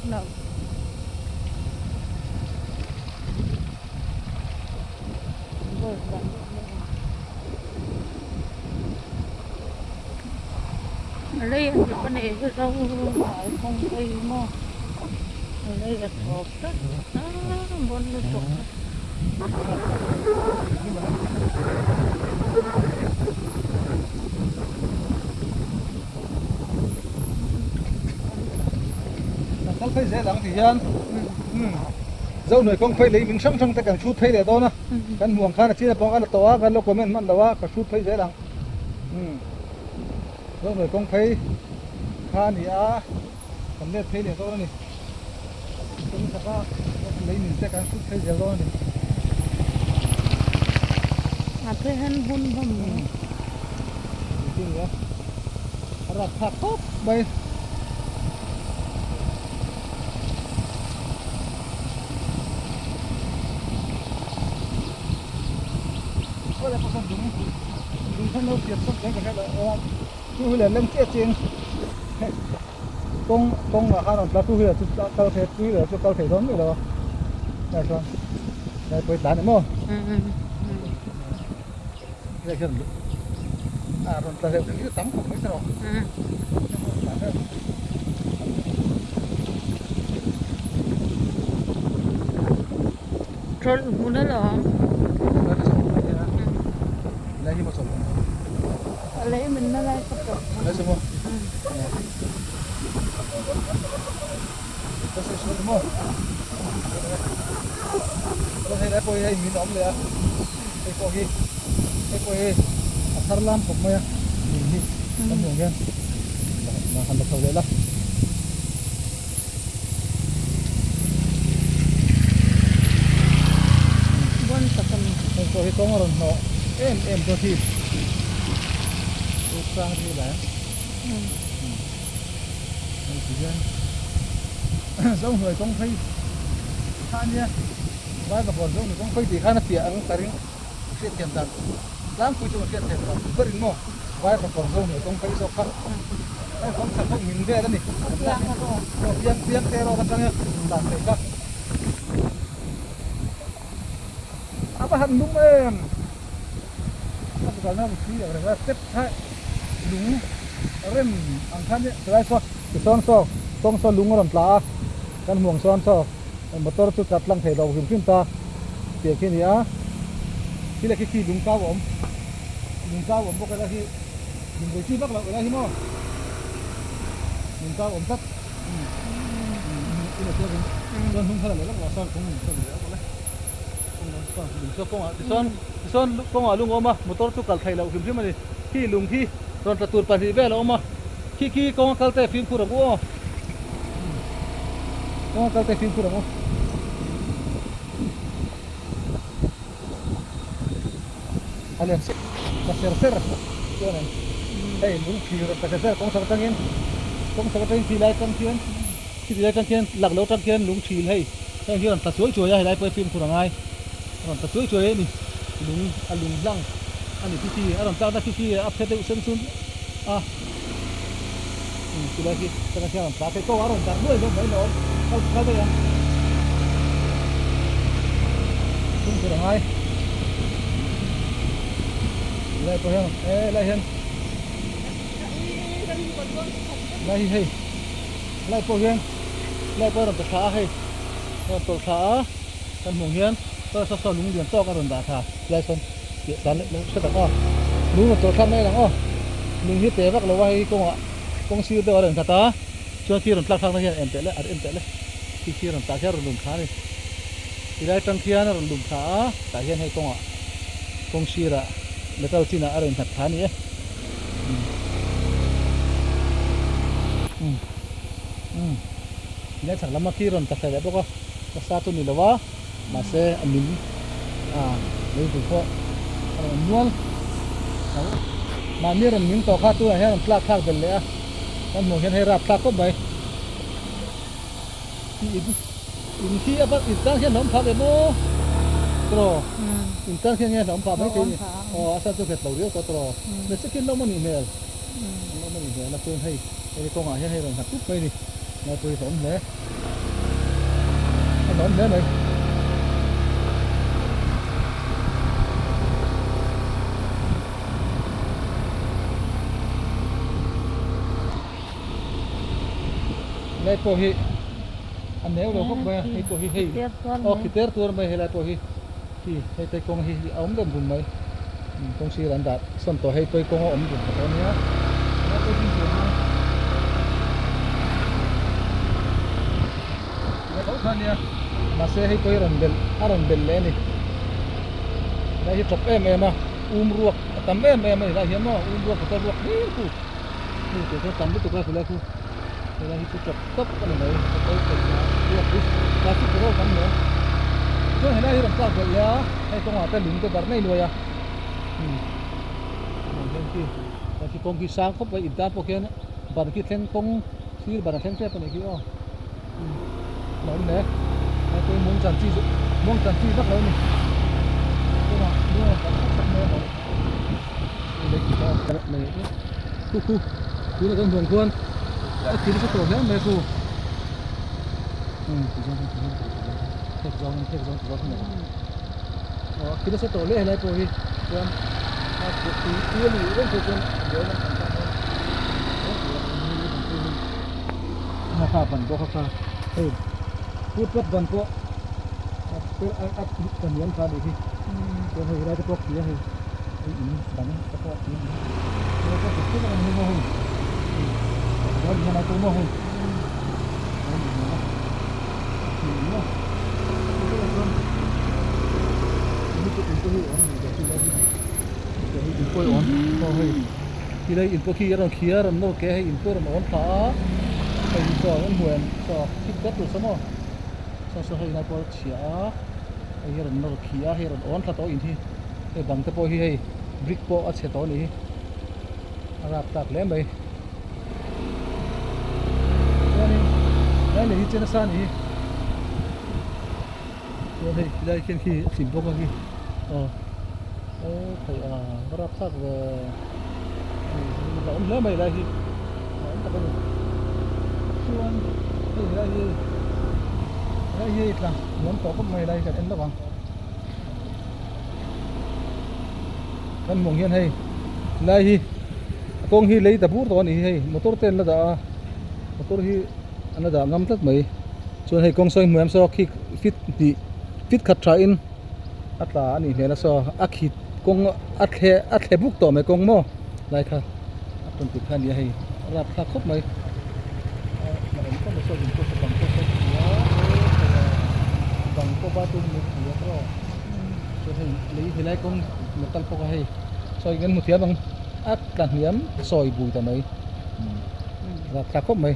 Lo. Lei a hnip a nih hi ro hnuai kawng phei maw lei a thawp tlat a bawn lutuk a. Kan kal phei zel ang ti hian Zohnuai kawng phei lei min hrang hrang te kan hrut phei leh dawn a, kan hmuh ang khan a chin a pawng a la tawh a, kan lo comment hman lo a, ka hrut phei zel ang. Zohnuai kawng phei kha a ni a, kan let phei leh dawn a ni. Kawng chaka lei min te kan hrut phei zel dawn a ni. A phei han hun hlawm mai. A rat phak khawp mai. Kawng kawngah khan rawn tla two wheeler chu kal thei two wheeler chu kal thei dawn mai lo a lai chuan lai pawh hi tlan emaw lai hian a rawn tla deuh hi tam khawp mai tawh Chawlh hmun alawm. A lei min na lai ka pawh. Bawn tak a ni. Hei pawh hi kawng a rawn hnawh em em dawn hi. Sang hi la hei ti hian Zohnuai kawng phei kha ania vai pakhawn Zohnuai kawng phei tih khan a piah ang ka ring hriat thiam dan tlangpui chu hriat thiam dan ber in maw vai pakhawn Zohnuai kawng phei zawk kha hei kawng chak ho min vel a ni aw piang piang te rawk atang e dan thei kha a va han lum em. A kalna ang thui ang reng a step kha lung rem ang khan tilai saw tisawn saw kawng saw lung a rawn tla a kan hmuh ang sawn saw motor chu tlat lang thei lo hrim hrim ta tih khi a ni a khi leh khi khi lung kau a awm lung kau a awm bawk a helai hi lung rei chi vak loh helai hi maw lung kau a awm tlat chuan hnung kha la leh lawk lo a kawng leh lawk le. Tichuan tichuan kawngah lung a awm a, motor chu kal theih loh hrim hrim a ni. Khi lung hi rawn tla tur pahnih vel a awm a, khi khi kawnga kal te fimkhur ang u aw. Kawnga kal te fimkhur ang u. A lian si ta ser ser chuan in hei lung thlir rawn tla ser ser kawng chhak atangin kawng chhak atangin khi lai atang khian khi ti lai atang khian lak lo atang khian lung thil hei. Heng hi a rawn tla chuai chuai a, helai pawh hi fimkhur a ngai. A rawn tla chuai chuai a ni, lung a lung hlang a ni khi khi, a rawn tlak na khi khi a phe deuh sen sun a, umm chulai khi chutah khian a rawn tla thei tawk a, a rawn darh nuai zawk mai lawm, kal kal daih ang. Fimkhur a ngai, helai pawh hian e helai hian helai hi hei helai pawh hian. Lai pawh a rawn ta thla a hei, a rawn tawlh thla a, kan hmuh hian saw saw saw lung lian tawk a rawn dah thla tilai sawn tih tan leh leh hre tak aw, lung rawn tawlh thlak mai lang aw, lung hi te vak lo a hei kawngah kawng sir deuh a rawn khat a, chuan khi rawn tlak thlak na hian en teh le a en teh le khi khi rawn tah khian a rawn lum thla a ni, tilai atang khian a rawn lum thla a tah hian hei kawngah kawng sirah metal chinah a rawn nghat thla a ni e. Leh chhak lama khi rawn ta hle leh bawk a ka sa chu ni lo a mahse a min a lei tur pawh a rawn nual mahni rawn min tawh kha tunah hian rawn tlak thlak belh leh a kan hmuh hian hei rap thlak khawp mai in khi a in tan khian hlawm phah ve maw tawh in tan khian nge hlawm phah mai thei a ni aw a sa chu nghet lo riau tawh tawh hmeichhe khi an lo awm a nih hmel an lo awm a nih hmel a chuan hei hei kawngah hian hei rawn nghat tup mai a ni. Lai pawh hi hlawm hle. A hlawm hle mai. Lai pawh hi a neu lo khawp mai a, hei pawh hi hei aw khi ter tuar mai helai pawh hi khi hei te kawng hi a awm rem rum mai kawng sir an dah sawn tawh hei pawh hi kawng a awm rum tawh ania helai pawh hi tho kha ania mahse hei pawh hi rawn belh a rawn belh leh a ni helai hi tawp em em a um ruak a tam em em a ni helai hian maw um ruak motor ruak hlir khu hei tur kha tam lutuk a khulai khu helai hi chu tawp tawp a ni mai motor ruak hi traffic te pawh tam hle chuan helai hi rawn tlak belh leh a hei kawngah te lung te darh nei nuai a umm hian khi khi kawng khi sang khawp mai intan pawh khian ban khi thleng kawng sir ban a thleng tep a nih khi aw umm a awm hle hei pawh hi muang chan chi muang chan chi vak lo a ni kawngah lung a rawn darh sak sak mai a maw. Khu khu tuna kan hmuh ang khuan a thil sa tawh hle mai khu phek zawng in phek zawng zawng a thil sa tawh hle helai pawh hi chuan a tui tui a nih reng phei chuan buai lam kan tan a kha ban bawk a kha hei footpath ban pawh a hniam kha a nih hi chuan hei helai te pawh khi a hei. Hei in dang te pawh a ni a hei pawh chu tak a ni maw hei chuan hian a tu maw hei a ni hmel a a ni maw chuan in pawh hi awm ni chu lai hi hei in pawh hi awm aw hei tilai in pawh khi a rawn khi a rawn nawr ke hei in pawh a rawn awm thla a hei hi saw an hmuh em saw thik te tur saw maw saw saw hei lai pawh a chhia a hei hi a rawn nawr khi a hei a rawn awn thla tawh in hi. Hei bang te pawh hi hei brick pawh a chhe tawh a nih hi a rap tak hle mai chuanin lai leh hi che nasa a nih hi chuan hei khilai khian khi a chim bawk a khi aw aw theih a va rap thlak ve a awm hle mai lai hi a awm tak a ni chuan hei helai hi helai hi hei tla nuam tawh khawp mai helai hi kan en lawk ang. Kan hmuh ang hian hei lai hi a kawng hi lei ta bur tawh a ni hi hei motor te an la dah a motor hi an la dah ngam tlat mai chuan hei kawng sawi hmuh em saw khi fit hnih fit khat tha in a tla a nih hmel a saw a khit kawng a thle a thle buk tawh mai kawng maw lai kha a tawn tir kha a ni a hei a rapthlak khawp mai a awm khawp mai saw in pawh saw bang pawh saw bang pawh va tum mai a tawh. Chuan hei lei helai kawng metal pawh kha hei sawi kan hmu thiam ang a tla hniam sawi bui ta mai rapthlak khawp mai.